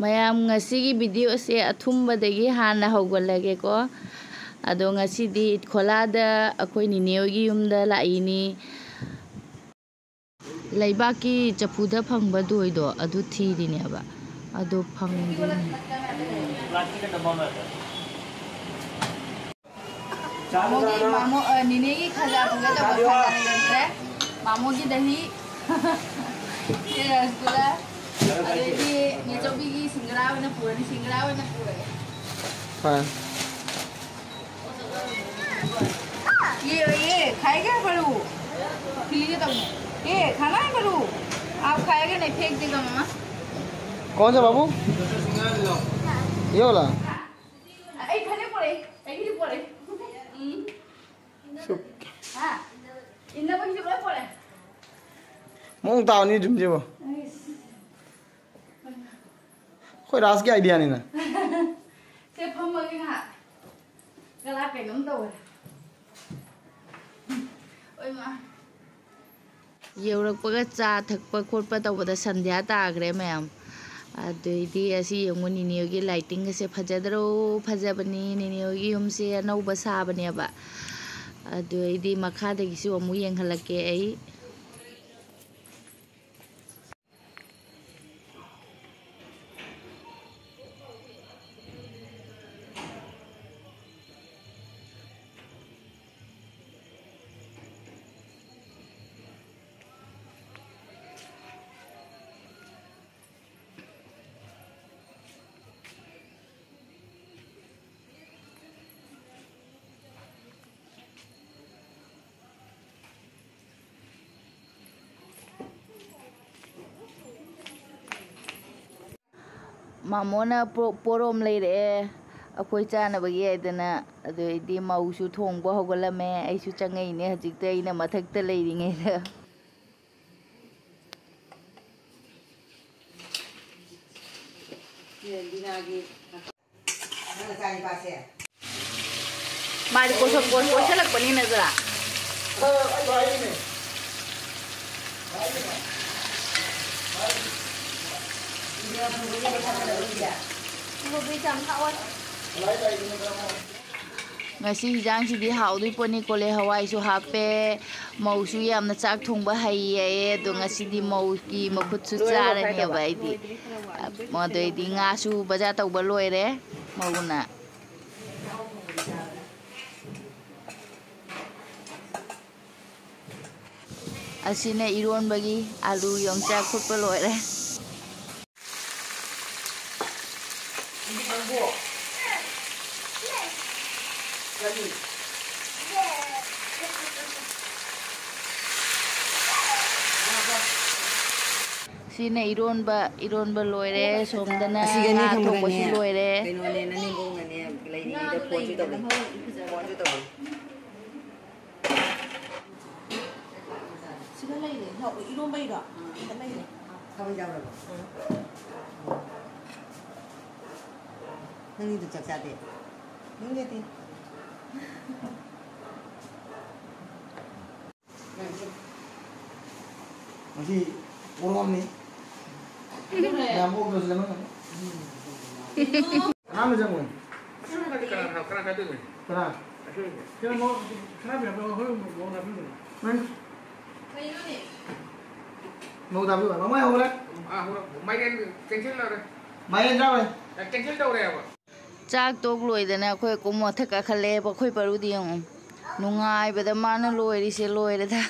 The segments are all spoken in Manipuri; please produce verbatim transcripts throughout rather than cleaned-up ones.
ꯃꯌꯥꯝ, ꯉꯁꯤꯒꯤ ꯚꯤꯗꯤꯑꯣꯁꯦ ꯑꯊꯨꯝꯕꯗꯒꯤ ꯍꯥꯟꯅ ꯍꯧꯒꯠꯂꯒꯦꯀꯣ꯫ ꯑꯗꯣ ꯉꯁꯤꯗꯤ ꯏꯠꯈꯣꯂꯥꯗ ꯑꯩꯈꯣꯏ ꯅꯤꯅꯦ ꯍꯣꯏꯒꯤ ꯌꯨꯝꯗ ꯂꯥꯛꯏꯅꯤ꯫ ꯂꯩꯕꯥꯛꯀꯤ ꯆꯐꯨꯗ ꯐꯪꯕ ꯗꯣꯏꯗꯣ ꯑꯗꯨ ꯊꯤꯔꯤꯅꯦꯕ꯫ ꯑꯗꯣ ꯐꯪꯗꯦꯅꯦ꯫ ꯃꯥꯃꯣꯒꯤ, ꯃꯥꯃꯣ, ꯑ, ꯅꯤꯅꯦꯒꯤ ꯈꯖꯥ ꯄꯨꯒꯦ ꯇꯧꯕ, ꯈꯖꯥ ꯂꯩꯔꯝꯗ꯭ꯔꯦ꯫ ꯃꯥꯃꯣꯒꯤ ꯗꯍꯤ꯫ ꯁꯤ ꯔꯁꯒꯨꯂꯥ꯫ ꯑꯗꯩꯗꯤ ꯅꯦꯆꯧꯕꯤꯒꯤ ꯁꯤꯡꯒꯔꯥ ꯑꯣꯏꯅ ꯄꯨꯔꯅꯤ, ꯁꯤꯡꯒꯔꯥ ꯑꯣꯏꯅ ꯄꯨꯔꯒꯦ꯫ ꯐꯔꯦ꯫ ये, ये खाएगा बड़ू? पीने दो। ये खाना है बड़ू? आप खाएगा नहीं, फेंक देगा मामा। कौन सा बाबू? ये वाला? ꯑꯩ ꯐꯅꯦꯛ ꯄꯨꯔꯛꯏ, ꯑꯩꯒꯤꯗꯤ ꯄꯨꯔꯛꯏ꯫ ꯎꯝ꯫ ꯁꯨꯛ꯫ ꯍꯥ? ꯏꯟꯅꯕꯒꯤꯁꯨ ꯂꯣꯏ ꯄꯨꯔꯛꯑꯦ꯫ ꯃꯑꯣꯡ ꯇꯥꯕꯅꯤ ꯖꯨꯝꯁꯤꯕꯣ꯫ ꯑꯩꯁ꯫ ꯑꯩꯈꯣꯏ ꯔꯥꯖꯀꯤ ꯑꯥꯏꯗꯤꯌꯥꯅꯤꯅ꯫ ꯁꯦ, ꯐꯝꯃꯒꯦ ꯉꯥꯏꯍꯥꯛ꯫ ꯒꯂꯥ ꯀꯩꯅꯣꯝ ꯇꯧꯋꯦ꯫ ꯑꯣꯏ ꯃꯥ꯫ ꯌꯧꯔꯛꯄꯒ ꯆꯥ ꯊꯛꯄ ꯈꯣꯠꯄ ꯇꯧꯕꯗ ꯁꯟꯙ꯭ꯌꯥ ꯇꯥꯈ꯭ꯔꯦ ꯃꯌꯥꯝ꯫ ꯑꯗꯩꯗꯤ ꯑꯁꯤ ꯌꯦꯡꯉꯨ, ꯅꯤꯅꯦ ꯍꯣꯏꯒꯤ ꯂꯥꯏꯇꯤꯡꯒꯁꯦ ꯐꯖꯗ꯭ꯔꯣ? ꯐꯖꯕꯅꯤ꯫ ꯅꯤꯅꯦ ꯍꯣꯏꯒꯤ ꯌꯨꯝꯁꯦ ꯑꯅꯧꯕ ꯁꯥꯕꯅꯦꯕ꯫ ꯑꯗꯨ ꯑꯩꯗꯤ ꯃꯈꯥꯗꯒꯤꯁꯨ ꯑꯃꯨꯛ ꯌꯦꯡꯍꯜꯂꯛꯀꯦ ꯑꯩ꯫ ꯃꯥꯃꯣꯅ ꯄꯣ-, ꯄꯣꯔꯣꯝ ꯂꯩꯔꯛꯑꯦ ꯑꯩꯈꯣꯏ ꯆꯥꯅꯕꯒꯤ ꯍꯥꯏꯗꯅ꯫ ꯑꯗꯨ ꯑꯩꯗꯤ ꯃꯧꯁꯨ ꯊꯣꯡꯕ ꯍꯧꯒꯠꯂꯝꯃꯦ꯫ ꯑꯩꯁꯨ ꯆꯪꯉꯛꯏꯅꯦ ꯍꯧꯖꯤꯛꯇ, ꯑꯩꯅ ꯃꯊꯛꯇ ꯂꯩꯔꯤꯉꯩꯗ꯫ ꯃꯥꯗꯤ ꯀꯣꯏꯁꯜ-, ꯀꯣꯏ-, ꯀꯣꯏꯁꯜꯂꯛꯄꯅꯤꯅ ꯖꯔꯥ꯫ ꯉꯁꯤ ꯍꯤꯟꯖꯥꯡꯁꯤꯗꯤ ꯍꯥꯎꯗꯣꯏ ꯄꯣꯠꯅꯤ꯫ ꯀꯣꯂꯤ ꯍꯋꯥꯏꯁꯨ ꯍꯥꯞꯄꯦ, ꯃꯧꯁꯨ ꯌꯥꯝꯅ ꯆꯥꯛ ꯊꯣꯡꯕ ꯍꯩꯌꯦ꯫ ꯑꯗꯣ ꯉꯁꯤꯗꯤ ꯃꯧꯒꯤ ꯃꯈꯨꯠꯁꯨ ꯆꯥꯔꯅꯦꯕ ꯑꯩꯗꯤ꯫ ꯑꯗꯩꯗꯤ ꯉꯥꯁꯨ ꯕꯖꯥꯔ ꯇꯧꯕ ꯂꯣꯏꯔꯦ ꯃꯧꯅ꯫ ꯑꯁꯤꯅ ꯏꯔꯣꯟꯕꯒꯤ ꯑꯂꯨ ꯌꯣꯡꯆꯥꯛ ꯐꯨꯠꯄ ꯂꯣꯏꯔꯦ꯫ ꯁꯤꯅ ꯏꯔꯣꯟꯕ, ꯏꯔꯣꯟꯕ ꯂꯣꯏꯔꯦ꯫ ꯁꯣꯝꯗꯅ ꯑꯁꯤꯒ ꯑꯅꯤ ꯉꯥ ꯊꯝꯃꯒꯅꯦ, ꯊꯣꯡꯕꯁꯨ ꯂꯣꯏꯔꯦ꯫ ꯀꯩꯅꯣꯅꯦ, ꯅꯅꯦꯝꯕꯣꯛꯅꯅꯦ, ꯂꯩꯔꯤꯉꯩꯗ ꯐꯣꯟꯁꯨ ꯇꯧꯔꯤ꯫ ꯐꯣꯟꯁꯨ ꯇꯧꯔꯤ꯫ ꯁꯤꯗ ꯂꯩꯔꯦ꯫ ꯏꯔꯣꯝꯕꯩꯔꯣ? ꯁꯤꯗ ꯂꯩꯔꯦ꯫ ꯊꯕꯛ ꯌꯥꯎꯔꯕꯣ? ꯅꯪꯒꯤꯗꯨ ꯆꯥꯛ ꯆꯥꯗꯦ? ꯌꯨꯝꯗꯗꯤ꯫ ꯉꯁꯤ ꯄꯣꯔꯣꯝꯅꯤ꯫ ꯃꯌꯥꯝ ꯑꯣꯛꯇ꯭ꯔꯁꯨ ꯂꯦꯃꯟꯒꯅꯤ꯫ ꯑꯍꯥꯟꯕ ꯆꯪꯉꯨ꯫ ꯀꯅꯥ, ꯀꯅꯥ ꯆꯥꯗꯣꯏꯅꯣ? ꯀꯅꯥ? ꯑꯁꯣꯏꯕ꯫ ꯀꯩꯅꯣ, ꯃꯣ-, ꯈꯔ ꯄꯤꯔꯛꯑꯣ, ꯑꯩꯈꯣꯏ ꯃꯣ-, ꯃꯣ ꯇꯥꯕꯤꯌꯨ꯫ ꯅꯪ? ꯃꯧ ꯇꯥꯕꯤꯌꯨ꯫ ꯃꯃꯥꯏ ꯍꯧꯔꯦ꯫ ꯑꯥ, ꯍꯧꯔꯦ꯫ ꯃꯥꯏꯔꯦꯟ cancel ꯇꯧꯔꯦ꯫ ꯃꯥꯏꯔꯦꯟ ꯆꯥꯔꯣꯏ꯫ ꯑꯦ, cancel ꯇꯧꯔꯦꯕ꯫ ꯆꯥꯛ ꯇꯣꯛ ꯂꯣꯏꯗꯅ ꯑꯩꯈꯣꯏ ꯑꯀꯨꯝ ꯃꯊꯛ ꯀꯥꯈꯠꯂꯛꯑꯦꯕ꯫ ꯑꯩꯈꯣꯏ ꯄꯥꯔꯨꯗꯤ ꯌꯦꯡꯉꯨ, ꯅꯨꯡꯉꯥꯏꯕꯗ ꯃꯥꯅ ꯂꯣꯏꯔꯤꯁꯦ ꯂꯣꯏꯔꯦꯗ꯫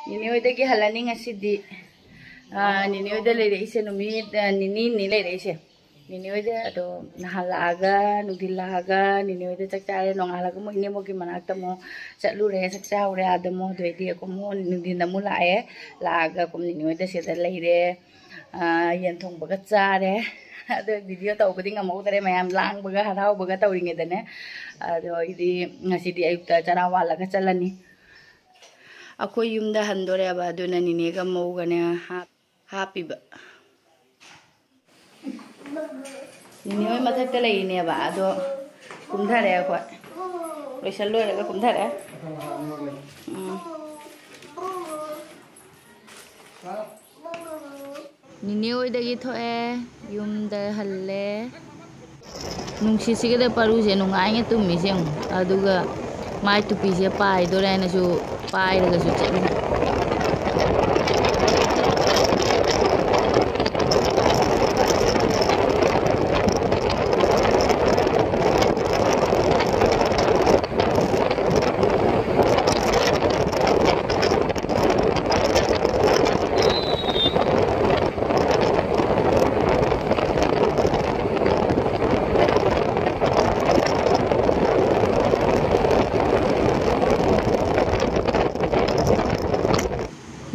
ꯅꯤꯅꯦ ꯍꯣꯏꯗꯒꯤ ꯍꯜꯂꯅꯤ ꯉꯁꯤꯗꯤ꯫ ꯑꯥ, ꯅꯤꯅꯦ ꯍꯣꯏꯗ ꯂꯩꯔꯛꯏꯁꯦ ꯅꯨꯃꯤꯠ, ꯑꯥ, ꯅꯤꯅꯤ, ꯅꯤꯅꯤ ꯂꯩꯔꯛꯏꯁꯦ꯫ ꯅꯤꯅꯦ ꯍꯣꯏꯗ ꯑꯗꯣ ꯅꯍꯥꯟ ꯂꯥꯛꯑꯒ, ꯅꯨꯡꯊꯤꯜ ꯂꯥꯛꯑꯒ ꯅꯤꯅꯦ ꯍꯣꯏꯗ ꯆꯥꯛ ꯆꯥꯔꯦ꯫ ꯅꯣꯡꯉꯥꯜꯂꯒ ꯑꯃꯨꯛ ꯏꯅꯦꯝꯕꯣꯛꯀꯤ ꯃꯅꯥꯛꯇ ꯑꯃꯨꯛ ꯆꯠꯂꯨꯔꯦ, ꯆꯥꯛ ꯆꯥꯔꯨꯔꯦ꯫ ꯑꯥꯗ ꯑꯃꯨꯛ, ꯑꯗꯨꯗꯩꯗꯤ ꯑꯩꯈꯣꯏ ꯑꯃꯨꯛ ꯅꯨꯡꯊꯤꯜ ꯑꯃꯨꯛ ꯂꯥꯛꯑꯦ꯫ ꯂꯥꯛꯑꯒ ꯑꯩꯈꯣꯏ ꯅꯤꯅꯦ ꯍꯣꯏꯗ ꯁꯤꯗ ꯂꯩꯔꯦ꯫ ꯑꯥ, ꯌꯦꯟ ꯊꯣꯡꯕꯒ ꯆꯥꯔꯦ꯫ ꯑꯗꯣ video ꯇꯧꯕꯗꯤ ꯉꯝꯍꯧꯗꯔꯦ, ꯃꯌꯥꯝ ꯂꯥꯡꯕꯒ ꯍꯔꯥꯎꯕꯒ ꯇꯧꯔꯤꯉꯩꯗꯅꯦ꯫ ꯑꯗꯣ ꯑꯩꯗꯤ ꯉꯁꯤꯗꯤ ꯑꯌꯨꯛꯇ ꯆꯔꯥ ꯋꯥꯜꯂꯒ ꯆꯠꯂꯅꯤ꯫ ꯑꯩꯈꯣꯏ ꯌꯨꯝꯗ ꯍꯟꯗꯣꯔꯦꯕ, ꯑꯗꯨꯅ ꯅꯤꯅꯦꯒ ꯃꯧꯒꯅꯦ ꯍꯥꯞ-, ꯍꯥꯞꯄꯤꯕ꯫ ꯅꯤꯅꯦ ꯍꯣꯏ ꯃꯊꯛꯇ ꯂꯩꯔꯤꯅꯦꯕ, ꯑꯗꯣ ꯀꯨꯝꯊꯔꯦ ꯑꯩꯈꯣꯏ꯫ ꯂꯣꯏꯁꯜ ꯂꯣꯏꯔꯒ ꯀꯨꯝꯊꯔꯦ꯫ ꯎꯝ꯫ ꯅꯤꯅꯦ ꯍꯣꯏꯗꯒꯤ ꯊꯣꯛꯑꯦ, ꯌꯨꯝꯗ ꯍꯜꯂꯦ꯫ ꯅꯨꯡꯁꯤꯠꯁꯤꯒꯗ ꯄꯔꯨꯁꯦ ꯅꯨꯡꯉꯥꯏꯅ ꯇꯨꯝꯃꯤꯁꯦ ꯌꯦꯡꯉꯨ꯫ ꯑꯗꯨꯒ ꯃꯥꯏ ꯇꯨꯄꯤꯁꯦ ꯄꯥꯏꯗꯣꯔꯦ ꯍꯥꯏꯅꯁꯨ ꯄꯥꯏꯔꯒꯁꯨ ꯆꯠꯂꯤ꯫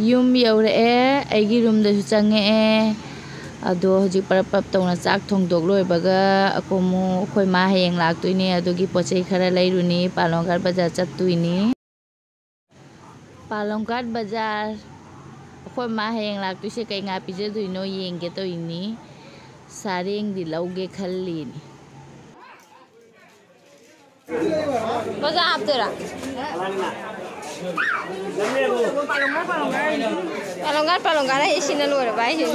ꯌꯨꯝ ꯌꯧꯔꯛꯑꯦ, ꯑꯩꯒꯤ ꯔꯨꯝꯗꯁꯨ ꯆꯪꯉꯛꯑꯦ꯫ ꯑꯗꯣ ꯍꯧꯖꯤꯛ ꯄꯔꯞ ꯄꯔꯞ ꯇꯧꯅ ꯆꯥꯛ ꯊꯣꯡꯗꯣꯛ ꯂꯣꯏꯕꯒ ꯑꯀꯣꯃꯨ ꯑꯩꯈꯣꯏ ꯃꯥ ꯍꯌꯦꯡ ꯂꯥꯛꯇꯣꯏꯅꯦ, ꯑꯗꯨꯒꯤ ꯄꯣꯠ ꯆꯩ ꯈꯔ ꯂꯩꯔꯨꯅꯤ, ꯄꯥꯂꯣꯡꯒꯥꯠ ꯕꯖꯥꯔ ꯆꯠꯇꯣꯏꯅꯤ꯫ ꯄꯥꯂꯣꯡꯒꯥꯠ ꯕꯖꯥꯔ꯫ ꯑꯩꯈꯣꯏ ꯃꯥ ꯍꯌꯦꯡ ꯂꯥꯛꯇꯣꯏꯁꯦ ꯀꯩ ꯉꯥ ꯄꯤꯖꯗꯣꯏꯅꯣ ꯌꯦꯡꯒꯦ ꯇꯧꯔꯤꯅꯤ꯫ ꯁꯥꯔꯦꯡꯗꯤ ꯂꯧꯒꯦ ꯈꯜꯂꯤꯅꯤ꯫ ꯃꯣꯖꯥ ꯍꯥꯞꯇꯣꯏꯔꯥ? ꯄꯥꯂꯣꯡꯒꯥꯠ, ꯄꯥꯂꯣꯡꯒꯥꯠ ꯍꯥꯏꯁꯦ ꯁꯤꯅ ꯂꯣꯏꯔꯕ ꯍꯥꯏꯁꯦ?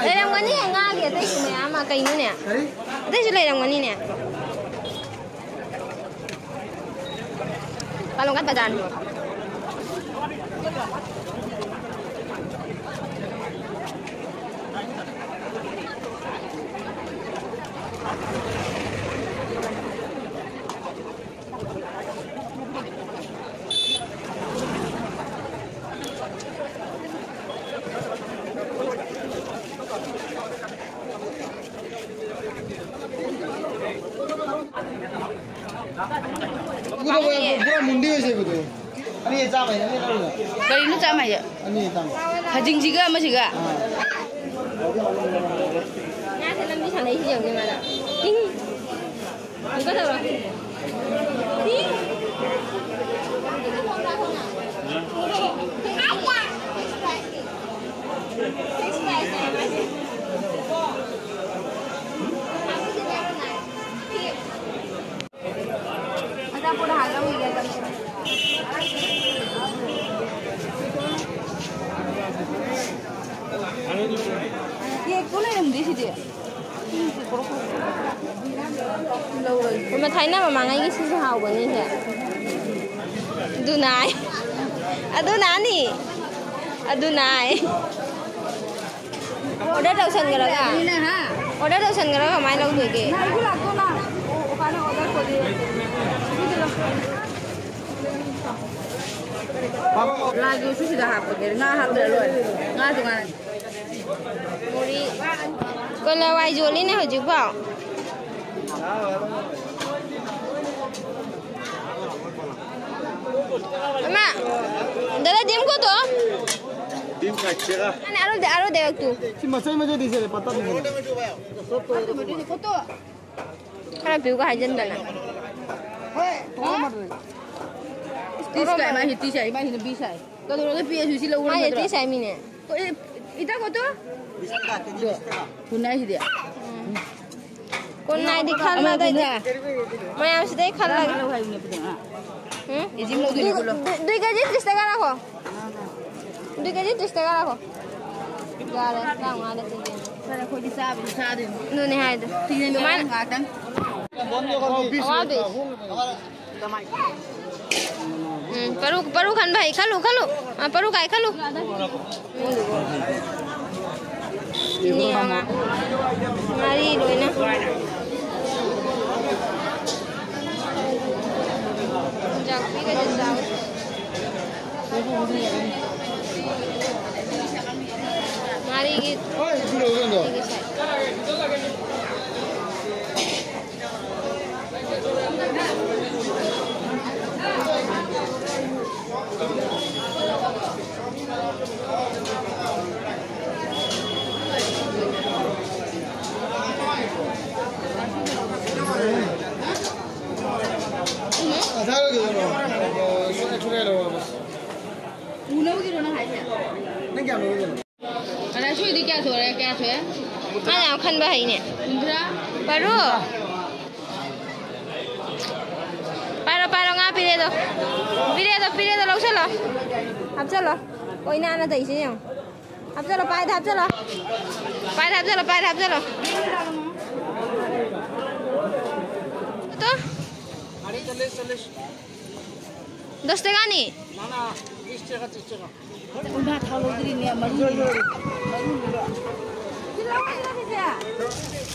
ꯂꯩꯔꯝꯒꯅꯤ, ꯉꯥꯒꯤ ꯑꯇꯩꯁꯨ ꯃꯌꯥꯝ ꯑꯃ꯫ ꯀꯩꯅꯣꯅꯦ? ꯑꯇꯩꯁꯨ ꯂꯩꯔꯝꯒꯅꯤꯅꯦ꯫ ꯄꯥꯂꯣꯡꯒꯥꯠ ꯕꯖꯥꯔꯅꯤ꯫ ꯄꯨꯔꯥ ꯃꯨꯟꯗꯤ ꯑꯣꯏꯁꯦ ꯏꯕꯗꯣ꯫ ꯑꯅꯤ ꯆꯥꯝꯃ ꯍꯥꯏ, ꯑꯅꯤ ꯂꯧꯔꯒ꯫ ꯀꯔꯤꯅꯣ ꯆꯥꯝꯃ ꯍꯥꯏꯁꯦ? ꯑꯅꯤ ꯆꯥꯝꯃ꯫ ꯈꯖꯤꯡꯁꯤꯒ ꯑꯃꯁꯤꯒ? ꯑꯥ꯫ ꯉꯥꯁꯦ ꯂꯝꯕꯤ ꯁꯥꯟꯅꯩꯁꯤ ꯌꯦꯡꯉꯨꯅꯦ ꯃꯥꯅ꯫ ꯏꯪ꯫ ꯑꯃꯨꯛꯀ ꯇꯧꯔꯣ꯫ ꯏꯪ꯫ ꯑꯆꯥꯄꯣꯠ ꯍꯥꯟꯅ ꯂꯧꯈꯤꯒꯦ ꯑꯆꯥꯄꯣꯠ꯫ ꯁꯤꯗꯤ꯫ ꯃꯊꯥꯏꯅ ꯃꯃꯥꯡꯉꯩꯒꯤ ꯁꯤꯁꯨ ꯍꯥꯎꯕꯅꯤꯍꯦ꯫ ꯑꯗꯨꯅ ꯑꯩ-, ꯑꯗꯨꯅ ꯑꯅꯤ꯫ ꯑꯗꯨꯅ ꯑꯩ-, order ꯇꯧꯁꯟꯈ꯭ꯔꯒ? ꯑꯗꯨꯅ ꯍꯥ? Order ꯇꯧꯁꯟꯈ꯭ꯔꯒ ꯀꯃꯥꯏꯅ ꯂꯧꯗꯣꯏꯒꯦ? ꯅꯪꯁꯨ ꯂꯥꯛꯇꯣ ꯅꯪ꯫ ꯑꯣ, ꯑꯣ, ꯀꯥꯟꯅ order ꯇꯧꯗꯣꯏ ꯑꯣꯏꯔꯗꯤ꯫ ꯂꯥꯏꯒꯤ ꯎꯁꯨ ꯁꯤꯗ ꯍꯥꯞꯄꯒꯦ꯫ ꯉꯥ ꯍꯥꯞꯇ꯭ꯔ ꯂꯣꯏꯔꯦ꯫ ꯉꯥ ꯇꯣꯉꯥꯟꯅ꯫ ꯃꯣꯔꯤ꯫ ꯀꯣꯂꯋꯥꯏ ꯌꯣꯜꯂꯤꯅꯦ ꯍꯧꯖꯤꯛꯐꯥꯎ꯫ ꯑꯃ, ꯗꯥꯗꯥ, ꯗꯤꯝ ꯀꯣꯠꯇꯣ? ꯗꯤꯝ ꯀꯥꯏ ꯆꯦꯔꯥ? ꯑꯅꯦ, ꯑꯔꯣ ꯗꯦ, ꯑꯔꯣ ꯗꯦ, ꯇꯨ꯫ ꯁꯤ ꯃꯆꯩ ꯃꯆꯩ ꯗꯤꯁꯦ, ꯄꯠꯇ ꯗꯤꯁꯦ꯫ ꯈꯔ ꯄꯤꯌꯨꯒ ꯍꯥꯏꯖꯟꯗꯅ꯫ ꯍꯣꯏ, ꯇꯣꯛꯑꯝꯃꯗ꯭ꯔꯦ꯫ ꯇꯤꯁ ꯀꯥꯏ, ꯃꯥ ꯍꯤ ꯇꯤꯁ ꯍꯥꯏ, ꯃꯥ ꯍꯤ ꯅꯨꯄꯤ ꯁꯥꯏ꯫ ꯀꯩꯗꯧꯔꯒꯦ ꯄꯤ ꯑꯦꯁ ꯁꯤ ꯂꯧꯕ ꯃꯥ ꯍꯤ ꯅꯠꯇ꯭ꯔꯣ? ꯇꯤꯁ ꯍꯥꯏ ꯃꯤꯅꯦ꯫ ꯍꯣꯏ, ꯏꯇꯥ ꯀꯣꯠꯇꯣ? ꯗꯣ, ꯊꯨꯅ ꯍꯥꯏꯁꯤꯗꯤ꯫ ꯎꯝ꯫ ꯀꯣꯟꯅꯥꯏꯗꯤ ꯈꯜꯂꯗ ꯑꯃ ꯀꯨꯟꯊ꯭ꯔꯥ꯫ ꯃꯌꯥꯝꯁꯤꯗꯩ ꯈꯜꯂꯒꯦ꯫ ꯇꯔꯥꯃꯉꯥ ꯂꯧ ꯍꯥꯏꯕꯅꯦ ꯄꯨꯟꯅ꯫ ꯎꯝ? ꯀꯦꯖꯤ ꯑꯃ ꯂꯧꯗꯣꯏꯅꯦ, ꯄꯨꯜꯂꯞ꯫ ꯗꯨꯏ, ꯗꯨꯏ ꯀꯦꯖꯤ ꯇꯤꯁ ꯇꯀꯥ ꯔꯥꯈꯣ꯫ ꯗꯨꯏ ꯀꯦꯖꯤ ꯇꯤꯁ ꯇꯀꯥ ꯔꯥꯈꯣ꯫ ꯌꯥꯔꯦ, ꯇꯔꯥꯃꯉꯥꯗ ꯄꯤꯒꯦ꯫ ꯐꯔꯦ, ꯑꯩꯈꯣꯏꯗꯤ ꯆꯥꯕꯁꯨ ꯆꯥꯗꯣꯏꯅꯤ꯫ ꯑꯗꯨꯅꯦ ꯍꯥꯏꯗꯣ꯫ ꯁꯤꯅꯦ ꯑꯗꯨꯃꯥꯏꯅ ꯉꯥꯛꯇꯪ꯫ ꯑꯋꯥ ꯕꯤꯁ꯫ ꯎꯝ, ꯄꯔꯨ, ꯄꯔꯨ ꯈꯟꯕ ꯍꯩ꯫ ꯈꯜꯂꯨ, ꯈꯜꯂꯨ꯫ ꯑ, ꯄꯔꯨ ꯀꯥꯏ ꯈꯜꯂꯨ꯫ ꯏꯅꯦ ꯑꯉꯥꯡ꯫ ꯉꯥꯔꯤ ꯂꯣꯏꯅ꯫ ꯆꯨꯖꯥꯛ ꯄꯤꯒꯁꯦ ꯆꯥꯎ꯫ ꯉꯥꯔꯤꯒꯤ ꯁꯤꯒꯤ ꯁꯥꯏ꯫ ꯎꯅꯧꯗꯤꯔꯣ ꯅꯪ ꯍꯥꯏꯁꯦ? ꯅꯪ ꯀꯌꯥꯝ ꯂꯧꯔꯤꯅꯣ? ꯀꯗꯥꯏ ꯁꯨꯏꯗꯤ ꯀꯌꯥ ꯁꯨꯔꯦ? ꯀꯌꯥ ꯁꯨꯔꯦ? ꯃꯥ ꯌꯥꯝ ꯈꯟꯕ ꯍꯩꯅꯦ꯫ ꯀꯨꯟꯊ꯭ꯔꯥ? ꯄꯔꯨ! ꯄꯥꯏꯔꯣ, ꯄꯥꯏꯔꯣ, ꯉꯥ ꯄꯤꯔꯦꯗꯣ꯫ ꯄꯤꯔꯦꯗꯣ, ꯄꯤꯔꯦꯗꯣ, ꯂꯧꯁꯜꯂꯣ꯫ ꯍꯥꯞꯆꯜꯂꯣ꯫ ꯑꯣꯏꯅꯥꯅ ꯇꯧꯏꯁꯦ ꯌꯦꯡꯉꯣ꯫ হাফ চলো, পায়ে হাফ চলো। পায়ে হাফ চলো, পায়ে হাফ চলো। তো? দশ টাকা নি? না, না, বিশ টাকা, ত্রিশ টাকা।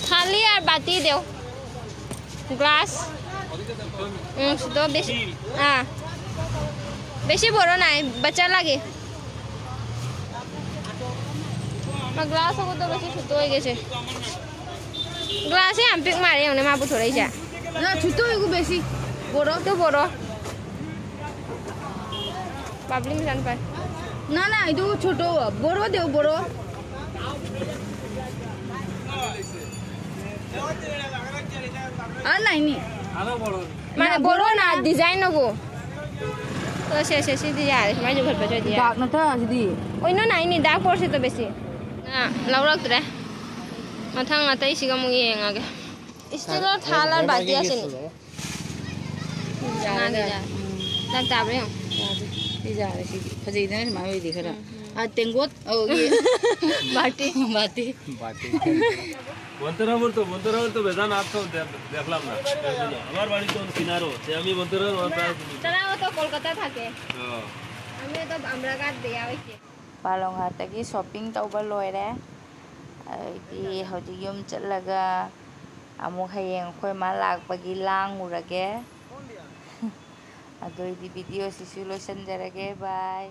থালি আর বাটি দেও। গ্লাস। উম, তো বেশি, হ্যাঁ। বেশি বড় নাই, বাচ্চা লাগে। আমার গ্লাস ওগো তো বেশি ছোট হয়ে গেছে। গ্লাসে আম্পিক মারে, মানে মা বুঝে যা। না, ছোট ওইগো বেশি। বড়। তো বড়। বাবলি মিজান পায়। না, না, এইটো ছোট, বড় দেও, বড়। আর নাই নি। মানে বড় না, ডিজাইন হবো। তো শেষ, শেষ দিয়ে আর সময় জোগাড় করে দিয়ে। দাগ না তো আছে দি। অন্য নাই নি, দাগ পড়ছে তো বেশি। না, লাউরা উত্তরে। মাথা মাথায় শিখা মুগি এঙাগে। স্টিলের থাল আর বাটি আছে নি? জানে না। জানে না। হুম। তার তারপরে? তারপরে। এই যা, এই যে, ফজে ইদানে মামি দেখে না। হুম, হুম। আর তেঙ্গত, ও, ইয়ে। বাটি। বাটি। বাটি। বনতেরা বলতো, বনতেরা বলতো, বেজান আর তো দেখ-, দেখলাম না। আমার বাড়ি তো কিনারো, সে আমি বনতেরা, আমার প্রায় চিনি। তারা তো কলকাতা থাকে। হ্যাঁ। আমি তো আমরাঘাট দেয়া হয়েছে। ꯄꯥꯂꯣꯡꯒꯥꯠꯇꯒꯤ ꯁꯣꯞꯄꯤꯡ ꯇꯧꯕ ꯂꯣꯏꯔꯦ꯫ ꯑꯩꯗꯤ ꯍꯧꯖꯤꯛ ꯌꯨꯝ ꯆꯠꯂꯒ ꯑꯃꯨꯛ ꯍꯌꯦꯡ ꯑꯩꯈꯣꯏ ꯃꯥ ꯂꯥꯛꯄꯒꯤ ꯂꯥꯡꯉꯨꯔꯒꯦ꯫ ꯑꯗꯨ ꯑꯩꯗꯤ ꯚꯤꯗꯤꯑꯣꯁꯤꯁꯨ ꯂꯣꯏꯁꯤꯟꯖꯔꯒꯦ꯫ ꯕꯥꯏ꯫